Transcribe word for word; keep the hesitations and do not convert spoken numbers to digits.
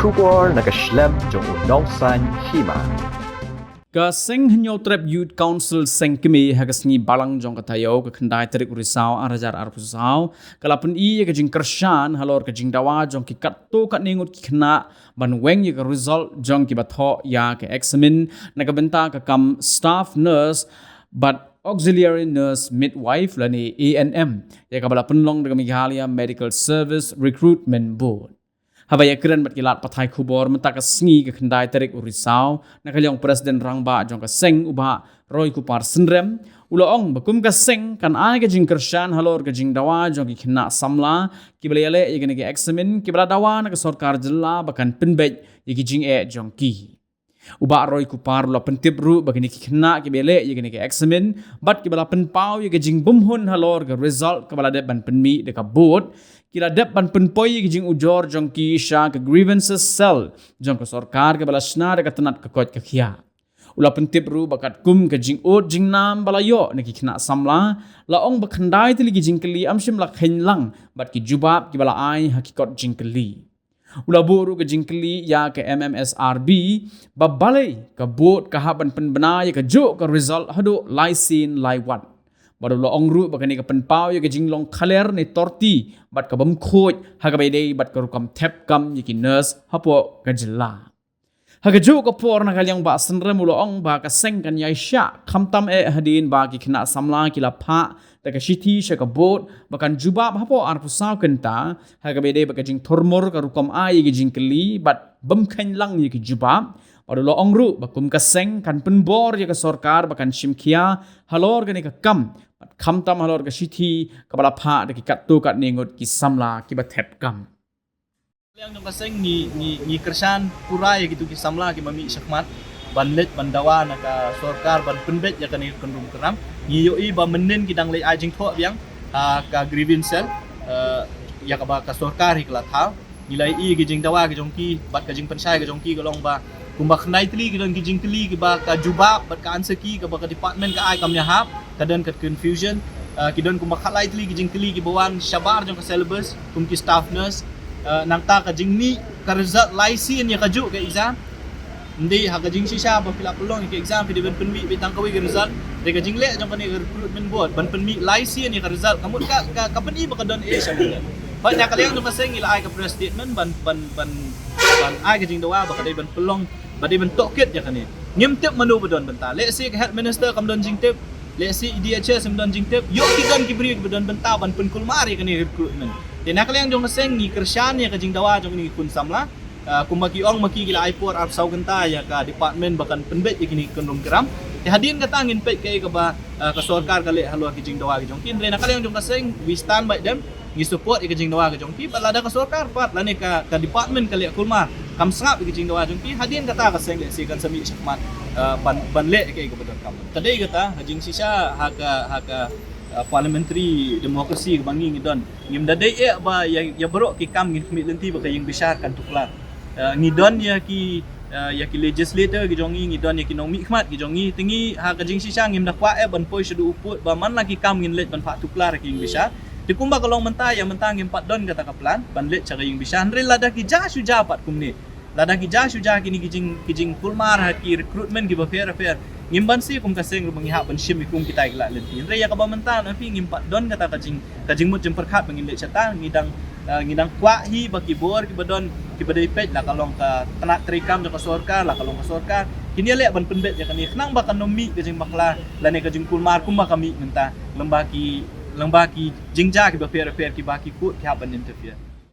Khubor na ka shlem jong u Nongsaiñ Hima. Ka Seng Hynñiewtrep Youth Council Seng Kmie ha ka sngi Balang jong ka taïew ka khyndai tarik u Risaw ar hajar arphew saw ka la pyni ïa ka jingkyrshan halor ka jingdawa jong ki katto katne ngut ki khynnah ban weng ïa ka result jong kiba thoh ïa ka eksamin na ka bynta ka kam staff nurse bad auxiliary nurse midwife lane A N M ïa kaba la pynlong da ka Meghalaya Medical Service Recruitment Board. Haba ïakren bad ki lad pathai khubor mynta ka sngi ka khyndai tarik u Risaw na ka liang u President Rangbah jong ka seng u Bah Roykupar Synrem u la ong ba kum ka seng kan ai ka jingkyrshan halor ka jingdawa jong ki khynnah samla kiba la ïaleh ïa kane ka eksamin kiba la dawa na ka sorkar jylla ba kan pynbeit ïa ki jingeh jong ki. U Bah Roykupar u la pyntip ruh ba kine ki khynnah kiba ïaleh ïa kane ka eksamin bad kiba la pynpaw ïa ka jingbymhun halor ka result kaba la dep ban pynmih da ka board ki la dep ban pynpoi ïa ka jingujor jong ki sha ka grievances cell jong ka sorkar kaba la shna da ka tnat ka koit ka khiah. U la pyntip ruh ba katkum ka jingud jingnam ba la ïoh na ki khynnah samla, la ong ba khyndai tylli ki jingkylli ym shym la kheiñ lang bad ki jubab kiba la ai ha ki kot jingkylli. U la buh ruh ka jingkylli ïa ka M M S R B ba balei ka board ka hap ban pynbna ïa kajuh ka result haduh lai sien lai wat. Bad u la ong ruh ba kane ka pynpaw ïa ka jinglong khaler ne torti bad ka bym khuid ha kaba ïadei bad ka rukom thep kam ïa ki nurse hapoh ka jylla. Ha kajuh ka por na ka liang Bah Synrem u la ong ba ka seng kan ïai shah khamtam eh hadien ba ki khynnah samla ki la phah da ka shithi sha ka board ba kan jubab hapoh arphew saw kynta ha kaba ïadei bad ka jingthurmur ka rukom ai ïa ki jingkylli bad bym kheiñ lang ïa ki jubab. Bad u la ong ruh ba kum ka seng kan pynbor ïa ka sorkar ba kan shim khia halor kane ka kam bad khamtam halor ka shithi kaba la phah da ki katto katne ngut ki samla kiba thep kam. Liang jong ka seng ngi ngi ngi kyrshan pura ïa kitu ki samla kiba mih shakhmat ban leit ban dawa na ka sorkar ban pynbeit ïa kane ka kynrum kynram. Ngi ïohi ba mynnin ki dang leit ai jingthoh biang ha ka grievance cell, eh, ïa kaba ka sorkar hi ka la thaw. Ngi la ïohi ki jingdawa ki jong ki bad ka jingpynshai ki jong ki ka long ba kumba khyndai tylli ki don ki jingkylli kiba ka jubab bad ka answer key kaba ka department ka ai kam ïahap, ka don ka confusion. Ah, ki don kumba khatlai tylli ki jingkylli kiba wan shabar jong ka syllabus kum ki staff nurse. Ah, nangta ka jingmih ka result lai sien ïa kajuh ka exam. Ym dei ha ka jingshisha ba phi la pynlong ïa ka exam phi dei ban pynmih beit tang kawei ka result. Dei ka jingleh jong kane ka recruitment board ban pynmih lai sien ïa ka result. Ka mut ka ka, ka pyni ba ka don eh sha mut. Hooid, na ka liang jong ka seng ngi la ai ka press statement ban ban ban ban ai ka jingdawa ba ka dei ban pynlong ba dei ban tohkit ïa kane. Ngim tip mano ba don bynta. Lehse ka head minister kam don jingtip. Lehse E D H S kam don jingtip. Ïoh ki don ki briew kiba don bynta ban pynkulmar ïa kane recruitment. Te na ka liang jong ka seng ngi kyrshan ïa ka jingdawa jong kine ki khun samla. Ah, kumba ki ong ma ki ki la ai por arphew saw kynta ïa ka department ba kan pynbeit ïa kine ki kynrum kynram. Te hadien kata ngin peit kaei kaba, ah, ka sorkar ka leh halor ki jingdawa ki jong ki. Hynrei na ka liang jong ka seng we stand by them. Ngi support ïa ka jingdawa ka jong ki, bad lada ka sorkar pat lane ka, ka department ka leh kulmar kam sngap ïa ka jingdawa jong ki, hadien kata ka seng lehse kan sa mih shakhmat, eh, ban ban leh ïa kaei kaba donkam. Ka dei kata ka jingshisha ha ka ha ka, eh, parliamentary democracy kaba ngi ngi don. Ngim da dei eh ba ïa ïa baroh ki kam ngin khmih lynti ba ka ïing bishar kan tuklar. Eh, ngi don ïa ki, eh, ïa ki legislator ki jong ngi, ngi don ïa ki nongmihkhmat ki jong ngi, te ngi ha ka jingshisha ngim da kwah eh ban poi shaduh u pud ba man la ki kam ngin leit ban phah tuklar ha ka ïing bishar. Te kumba ka long mynta, ïa mynta ngim pat don kata ka plan ban leit sha ka ïing bishar. Hynrei lada ki jia shu jia pat kumne, lada ki jia shu jia kine ki jing ki jingkulmar ha ki recruitment kiba pher pher, ngim banse kum ka seng ruh ba ngi hap ban shim ïa kum kita ki la lynti. Hynrei ïa kaba mynta na phi ngim pat don kata ka jing ka jingmut jingpyrkhat ba ngin leit shata. Ngi dang, eh, ngi dang kwah hi ba ki bor kiba don kiba dei peit, la ka long ka tnat treikam jong ka sorkar, la ka long ka sorkar, kin ïaleh ban pynbeit ïa kane khnang ba kan ym mih ka jingbakla lane ka jingkulmar kumba ka mih mynta lyngba ki lyngba ki jingjia kiba pher pher kiba ki court ki hap ban interfere.